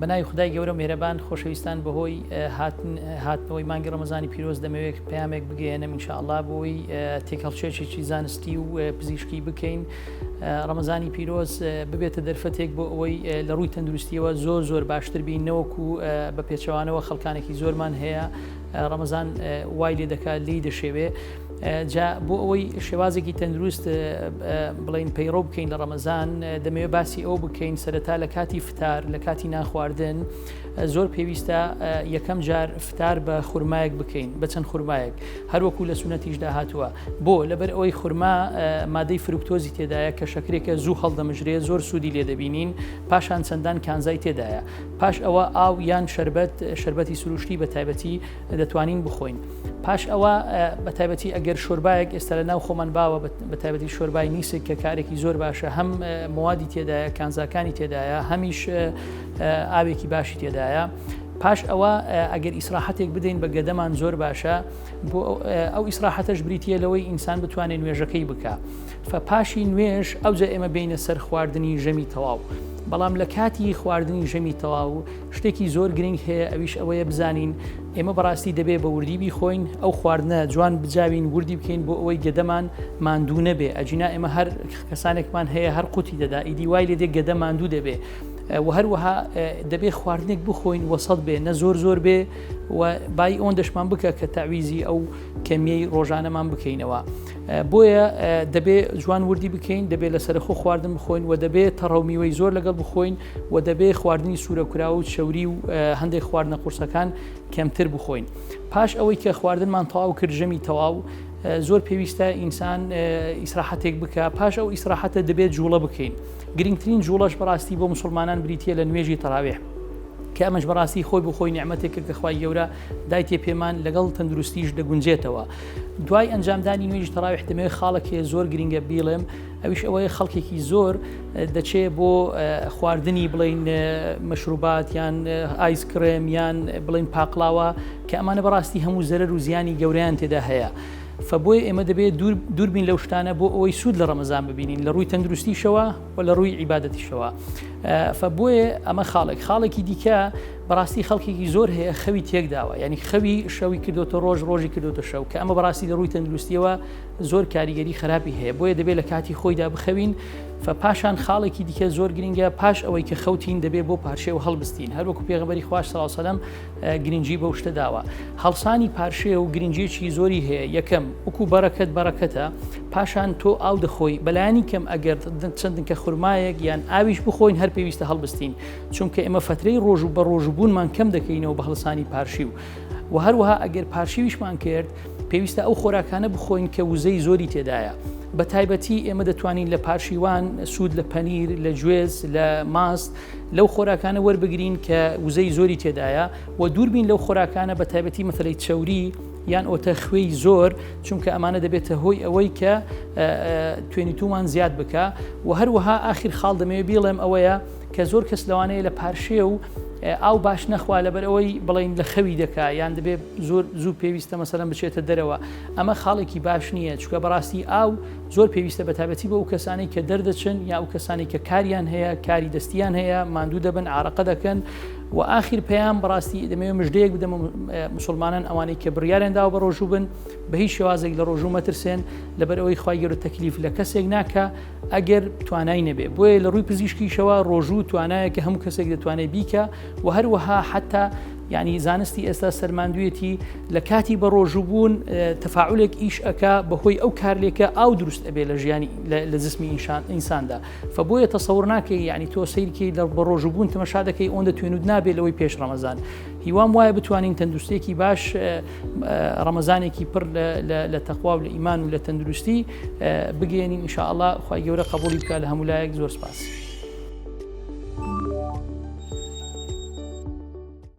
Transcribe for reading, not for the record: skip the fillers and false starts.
بەناوی خودای گەورە و میهرەبان خۆشەویستان بەهۆی هاتنەوەی مانگی ڕەمەزانی پیرۆز دەمەوێت پەیامێک بگەیەنم ان شاء الله بۆی تێکهەڵچێکی زانستی و پزیشکی بکەین ڕەمەزانی پیرۆز ببێتە دەرفەتێک بۆ ئەوەی لە ڕووی تەندروستیەوە زۆر زۆر باشتر بین نەوەکو بە پێچەوانەوە خەڵکانێکی زۆرمان هەیە ڕەمەزان وای لێ دەکات لی دەشێوێ جا بۆ ئەوەی شێوازێکی تەندروست بڵین پەیڕەو بکەین لە ڕەمەزان دەمەوێت باسی ئەو بکەین سەرەتا لە کاتی فتار لە کاتی نانخواردن زۆر پێویستە یەکەم جار فتار بە خورمایەک بکەین بە چەند خورمایەک هەروەکو لە سونەتیشدا هاتووە بۆ لەبەر ئەوەی خورما مادەی فرکتۆزی تێدایە کە شەکرێکە زوو هەڵدەمژرێ زۆر سوودی لێ دەبینین پاشان چەندان کانزای تێدایە پاش ئەوە ئاو یان شربەت شربەتی سروشتی بە تایبەتی دەتوانین بخۆین پاش ئەوە بە تایبەتی ئەگەر شۆربایەک ئێستا لە ناو خۆمان باوە بە تایبەتی شۆربای نیسک کە کارێکی زۆر باشە هەم موادی تێدایە کانزاکانی تێدایە هەمیش ئاوێکی باشی تێدایە. پاش ئەوە ئەگەر ئیسراحەتێک بدەین بە گەدەمان زۆر باشە بۆ ئەو ئیسراحەتەش بریتە لەوەی ئینسان بتوانێت نوێژەکەی بکە فپاشی نوێژ ئەوجا ئێمە بینە سەر خواردنی ژەمی تەواو بەڵام لە کاتی خواردنی ژەمی تەواو شتێکی زۆر گرنگ هەیە ئەویش ئەوەیە بزانین ئێمە بەڕاستی دەبێ بە وردی بیخۆین ئەو خواردنە جوان بجاوین وردی بکەین بۆ ئەوەی گەدەمان ماندوو نەبێ ئەجینا ئێمە هەر کەسانێکمان هەیە هەر قوتی دەدا ئیدی وای لێ دێ گەدە ماندوو دەبێ و هەروەها دەبێ خواردنێک بخۆین وەسەد بێ نە زۆر زۆر بێ و بای ئەوەندەشمان بکە کە تەعویزی ئەو کەمیەی ڕۆژانەمان بکەینەوە. بۆیە دەبێ جوان وردی بکەین دەبێت لەسەرخۆ خواردن بخۆین و دەبێت تەڕەومیوەی زۆر لەگەڵ بخۆین و دەبێ خواردنی سوورەکراوە و چەوری و هەندێک خواردنە قورسەکان کەمتر بخۆین. پاش ئەوەی کە خواردنمان تەواو کرد ژەمی تەواو زۆر پێویستە ئینسان ئیسراحەتێک بکە پاش ئەو ئیسراحەتە دەبێت جوڵە بکەین گرنگترین جوڵەش بەڕاستی بۆ مسلمانان بریتە لە نوێژی تەراوێح کە ئەمەش بەڕاستی خۆی بۆ خۆی نیعمەتێکە کە خوای گەورە دایتێ پێمان لەگەڵ تەندروستیش دەگونجێتەوە دوای ئەنجامدانی نوێژی تەراویح دەمەوێت خاڵێک هەیە زۆر گرنگە بیڵێم ئەویش ئەوەیە خەڵکێکی زۆر دەچێ بۆ خواردنی بڵین مەشروبات یان ئایس کرێم یان بڵین پاقلاوە کە ئەمانە بەڕاستی هەموو زەرەر و زیانی گەورەیان تێدا هەیە. فبۆیە ئێمە دەبێت دووربین لەو شتانە بۆ ئەوەی سوود لە ڕەمەزان ببینین لە ڕووی تەندروستیشەوە و لە ڕووی عیبادەتیشەوە فبۆیە ئەمە خاڵێک خاڵێکی دیکە بەڕاستی خەڵکێکی زۆر هەیە خەوی تێکداوە یعنی خەوی شەوی کردوتە ڕۆژ ڕۆژی کردوتە شەو کە ئەمە بەڕاستی لە ڕووی تەندروستیەوە زۆر کاریگەری خراپی هەیە بۆیە دەبێت لە کاتی خۆیدا بخەوین فپاشان خاڵێکی دیکە زۆر گرنگە پاش ئەوەی کە خەوتین دەبێت بۆ پارشێو هەڵبستین هەروەکو پێغەمبەری خواش صلی الله علیه و سلم گرنگی بەو شتە داوە هەڵسانی پارشێو گرنگیەکی زۆری هەیە یەکەم وەکو بەرەکەت بەرەکەتە پاشان تۆ ئاو دەخۆی بەلایانی کەم ئەگەر چەند دنکە خورمایەک یان ئاویش بخۆین هەر پێویستە هەڵبستین چونکە ئێمە فترەی ڕۆژ و بە ڕۆژبوونمان کەم دەکەینەوە بە هەڵسانی پارشیو و هەروەها ئەگەر پارشیویشمان کرد پێویستە ئەو خۆراکانە بخۆین کە وزەی زۆری تێدایە بە تایبەتی ئێمە دەتوانین لە پارشیوان سوود لە پەنیر لە گوێز لە ماست لەو خۆراکانە وەربگرین کە وزەی زۆری تێدایە و دووربین لەو خۆراکانە بە تایبەتی مەسەلەی چەوری یان ئۆتە خوێی زۆر چونکە ئەمانە دەبێتە هۆی ئەوەی کە توێنیتومان زیاد بکە و هەروەها ئاخیر خاڵ دەمەوێت بیڵێم ئەوەیە کە زۆر کەس لەوانەیە لە پارشێ و ئاو باش نەخوا لەبەر ئەوەی بڵین لە خەوی دەکا یان دەبێت زۆر زوو پێویستە مەسەلەن بچێتە دەرەوە ئەمە خاڵێکی باش نییە چونکە بەڕاستی ئاو زۆر پێویستە بەتایبەتی بۆ ئەو کەسانەی کە دەردەچن یا ئەو کەسانەی کە کاریان هەیە کاری دەستیان هەیە ماندوو دەبن عارەقە دەکەن و ئاخیر پەیام بەڕاستی دەمەوێت مژدەیەک بدەمە مسلمانان ئەوانەی کە بڕیاریان داوە بە ڕۆژوو بن بە هیچ شێوازێک لە ڕۆژوو مەترسێن لەبەر ئەوەی خوای گەورە تەکلیف لە کەسێک ناکە ئەگەر توانای نەبێ بۆیە لە ڕووی پزیشکیشەوە ڕۆژوو توانایە کە هەموو کەسێک دەتوانێت بیکە و هەروەها حتا یعنی زانستی ئێستا سەرماندوێتی لە کاتی بە ڕۆژوو بوون تەفاعولێک ئیش ئەکا بەهۆی ئەو کارلێکە ئاو دروست ئەبێ لە ژیانی لە جسمی ئینساندا فە بۆیە تەسەور ناکەی یعنی تۆ سەیرکەی لە بە ڕۆژوو بوون تەمەشا دەکەی ئەوەندە توێنوت نابێت لەوەی پێش ڕەمەزان هیوام وایە بتوانین تەندروستێکی باش ڕەمەزانێکی پڕ لە تەخوا و لە ئیمان و لە تەندروستی بگەێنین ئینشاءاللە خوای گەورە قبولی بکە لە هەموو لایەک زۆر سپاس.